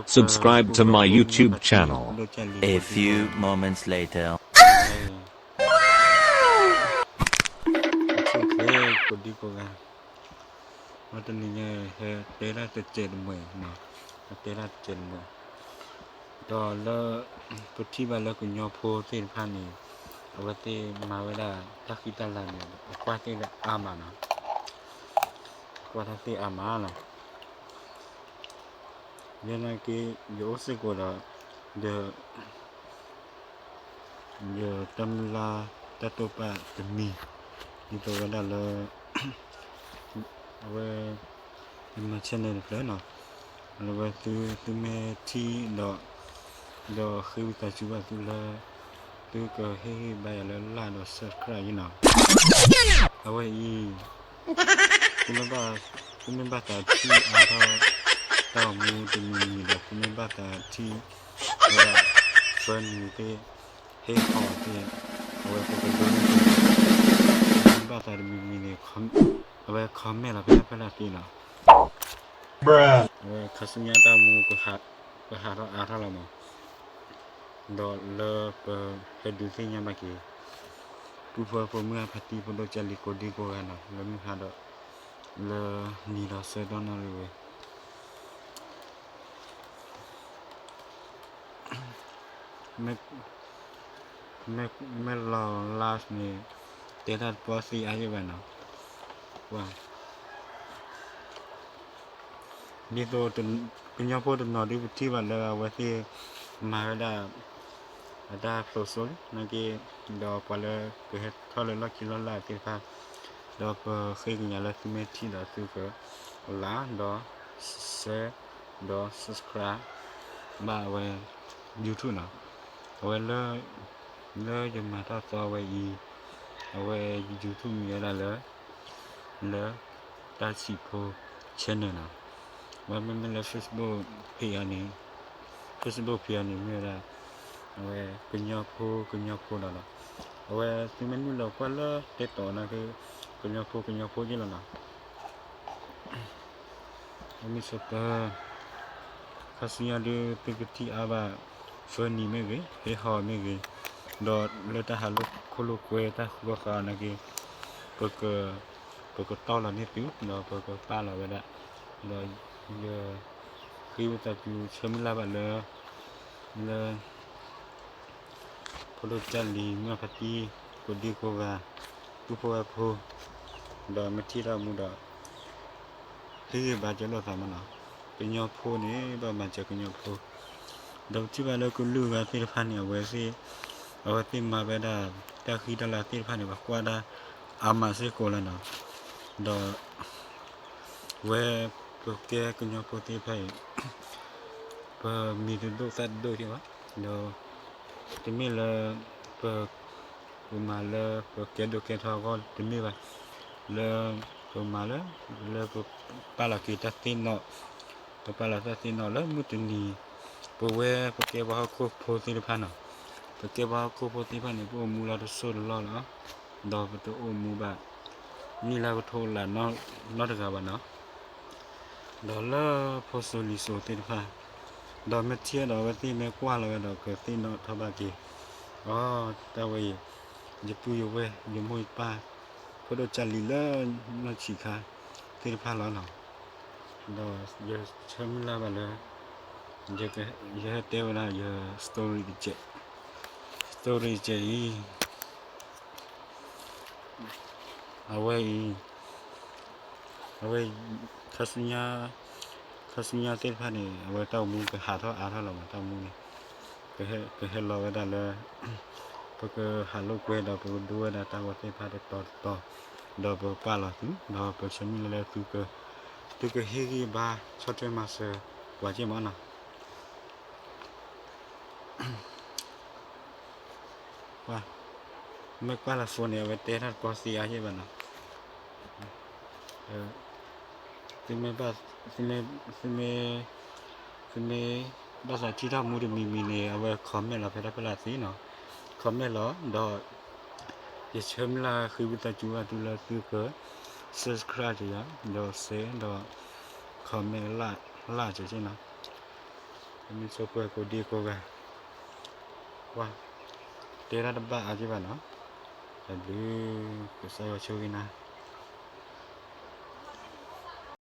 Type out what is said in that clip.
Subscribe to my YouTube channel. A few moments later. ကိးဒံကိးဂၤ, မ့ၢ်တနံၤညါ ဟဲတဲဒၣ်တစဲးတမှဲၤ, ဟဲတဲဒၣ်တစဲးတမှဲၤ, ဒီးလၢ ပထံၣ်ဘၣ်လၢကညီဖိသ့ၣ်တဖၣ်န့ၣ် အဝဲသ့ၣ်မၤဝဲဒၣ်တၢ်ဃံတၢ်လၤန့ၣ် အကွၢ်သ့ၣ်လၢအါမးနီၤ, အကွၢ်တၢ်သ့ၣ်အါမးလီၤ. ယဲနာ်က့ ယအိၣ်စ့ၢ်ကီးဒီး ဒီး ယတၢ်မုၢ်လၢ်တၢ်တိာ်ပာ်တမံၤ ဒ်သိးဝဲဒၣ်လၢ အဝဲ ယမၤ channel တဖျၢၣ်နီၤ, အဝဲသု သုမ့ၢ်ထံၣ်ဒီး ဒီးဃ့ဝံသးစူၤဘၣ်သုလၢ သုကဟ့ၣ်ဂံၢ်ဘါယၤလၢ like ဒီး subscribe အံၤနီၤ. အဝဲအံၤ သုမ့ၢ်ဘၣ် သုမ့ၢ်ဘၣ်သးထံၣ်အါထီၣ် တၢ်အိၣ်မူတမံၤမံၤဒီး သုမ့ၢ်ဘၣ်သးထံၣ် ဝဲဒၣ် funny သ့ၣ် ဟ့ၣ်ဟီၣ်သ့ၣ် အဝဲပကဒိန့ၢ် သုမ့ၢ်ဘၣ်သးတမံၤမံၤန့ၣ် အဝဲ comment လီၤဖဲဖဲလၢသ့လီၤ. အဝဲခါဆူညါတၢ်အိၣ်မူ ပဟးထီၣ်အါထီၣ်လီၤမး ဒီးလၢပဟဲဒုးသ့ၣ်ညါဘၣ်က့ၤ ပုၢ်ဖိဝဲၢ်ဖိမုၢ်ဂၢ်ဖါတံၢ်ဖိဒိၣ်ကၢ်လံၤကိးဒံကိးဂၤနီၤ လၢမုၢ်ဟါဒီး လၢနံၤဒီးဆၢကတီၢ်နီၣ်ရံၣ်ဝဲ မ့ၢ် မ့ၢ်လီၤ live န့ၣ် တဲတၢ်တပီၢ်သံအါယဲၢ်ဘၣ်နီၤ. ဒ်သိး ကညီဖိတနီၤဒုးပထံၣ်ဘၣ်လၢအဝဲသ့ၣ်မၤဝဲဒၣ် အတၢ်ဖျိးစိလံ နာ်က့ ဒီးပှၤလၢကဟဲထီၣ်လၢလီၢ်ခံလီၢ်လၢ်သ့ၣ်တဖၣ် ဒီးပဃ့ကညးလၢသုမ့ၢ်ထံၣ်ဒီးသုက like ဒီး share ဒီး subscribe ဘၣ်အဝဲ YouTube နီၤ. အဝဲလၢ လၢယမၤတၢ်သီဝဲအံၤ အဝဲ YouTube မံၤဝဲဒၣ်လၢ လၢ တၢ်စံးဖိ channel နီၤ. အဝဲမ့မ့ၢ်လၢ Facebook page အီၤန့ၣ် Facebook page အီၤန့ၣ်မ့ၢ်ဝဲဒၣ် အဝဲ ကညီဖိ ကညီဖိလီၤနီၤ. အဝဲသုမ့ၢ်နုာ်လီၤကွၢ်လၢ TikTok နာ်က့ ကညီဖိ ကညီဖိက့လီၤနီၤ. မ့ၢ်ဆၢပၢ ခါဆူညါဒုး သုကထံၣ်အါဘၣ် funny မ့ၢ်ဂ့ၤ ဟ့ၣ်ဟီၣ်မ့ၢ်ဂ့ၤ, ဒီးလၢတၢ်ဟးလိာ်ခိၣ်လိာ်ကွဲတၢ်ဃုအီၣ်ဃုအီနာ်က့ ပက ပကတီၢ်လီၤန့ၢ်သု ဒီးပကပာ်လီၤဝဲဒၣ်, ဒီးယ ဃ့ဝံသးစူၤဆၢမုၢ်လၢ်ဘၣ်လၢ လၢ ဖိဒိၣ်ကၢ်လံၤ မုၢ်ဖါတံၢ် ကိးဒံကိးဂၤ ပုၢ်ဖိဝဲၢ်ဖိ ဒီးမ့ၢ်ထံၣ်တၢ်မူဒီး ဟ့ၣ်ဂံၢ်ဘါကၢလိာ်သးမးနီၤ. ကညီဖိန့ၣ် ဘၣ်မၤစၢၤကညီဖိ, ဒီးပထံၣ်ဘၣ်လၢကလုာ်ဂၤသ့ၣ်တဖၣ်န့ၣ် အဝဲသ့ၣ် အဝဲသ့ၣ်မၤဝဲဒၣ် တၢ်ဃံတၢ်လၤသ့ၣ်တဖၣ်န့ၣ် ပှၤကွၢ်ဒၣ်အါမးစ့ၢ်ကီးလီၤနီၤ. ဒီး ဝဲ ပကဲကညီဖိသ့ၣ်တဖၣ်အံၤ ပမံၤတဒိၣ်သၣ်တဒိၣ်က့ဘၣ်, ဒီး တမ့ၢ်လၢ ပ ပမၤလၢပကဲဒိၣ်ကဲထီအဂီၢ်တမ့ၢ်ဘၣ်, လၢ ပမၤလၢ လၢပပာ်လီၤက့ၤတၢ်သ့ၣ်နီၣ်, ပပာ်လီၤတၢ်သ့ၣ်နီၣ်လၢမုၢ်တနံၤ ပဝဲပကဲပှၤဟီၣ်ခိၣ်ဖိသ့ၣ်တဖၣ်နီၤ, ပကဲပှၤဟီၣ်ခိၣ်ဖိသ့ၣ်တဖၣ်န့ၣ် ပအိၣ်မူလၢတစိၢ်တလီၢ်လီၤ, ဒီးပတအိၣ်မူဘၣ် နံၣ်လၢကထိလၢ်နီတဂၤဘၣ်နီၤ. ဒီးလၢဖိစိၤလံၤစိၤသ့ၣ်တဖၣ်, ဒီးမ့ၢ်ထံၣ်ဒီးအဝဲသ့ၣ်မ့ၢ်ကွၢ်လီၤဝဲဒီးကသ့ၣ်နီၣ်ထီၣ်ဘၣ်က့ၤ, အီ တၢ်ဝဲအံၤ ယပုၢ်ယဝဲၢ် ယမိၢ်ယပၢ် ဖိဒိၣ်ကၢ်လံၤလၢနီၢ်ဆံးခါသ့ၣ်တဖၣ်လီၤနီၤ. ဒီးယဆၢမုၢ်လၢ်ဘၣ်လၢ ယဟဲတဲဝဲဒၣ်ယ story တစဲး, story တစဲးအံၤ အဝဲအံၤ အဝဲ ခါဆူညါ ခါဆူညါသ့ၣ်တဖၣ်န့ၣ် အဝဲတၢ်အိၣ်မူကဟးထီၣ်အါထီၣ်လီၤမး တၢ်အိၣ်မူန့ၣ် ကဟဲ ကဟဲလီၤဝဲဒၣ်လၢ ပကဟးလိာ်ကွဲဒီးပကဒိဝဲဒၣ်တၢ်ဂီၤသ့ၣ်တဖၣ်တတီၤတတီၤ, ဒီးပကပာ်လီၤသု ဒီးပဆၢမုၢ်လၢ်လၢသုက သုကဟ့ၣ်ဂံၢ်ဘါဆီၣ်ထွဲမၤစၢၤပှၤက့မးနီၤ. မ့ၢ်ကွၢ်လၢ phone န့ၣ် အဝဲတဲတၢ်တပီၢ်သံအါယဲၢ်ဘၣ်နီၤ. သုမ့ၢ်ဘၣ် သုမ့ၢ် သုမ့ၢ် သုမ့ၢ်ဘၣ်သးထံၣ်တၢ်မူတမံၤမံၤန့ၣ် အဝဲ comment လီၤဖဲတၢ်ဖဲလၢသ့နီၤ. comment လီၤ ဒီး ယဆၢမုၢ်လၢ်ဃ့ဝံသးစူၤဘၣ်သုလၢသုက subscribe ယၤ ဒီး share ဒီး comment လၢ် လၢ်က့နီၤ. မ့ၢ်ဆိပှဲၤကိးဒံကိးဂၤ, ပှၤ တဲတၢ်တဘၣ်အါက့ဘၣ်နီၤ, တၢ်ဘျုး ကစၢ်ယွၤဆိၣ်ဂ့ၤနၤ,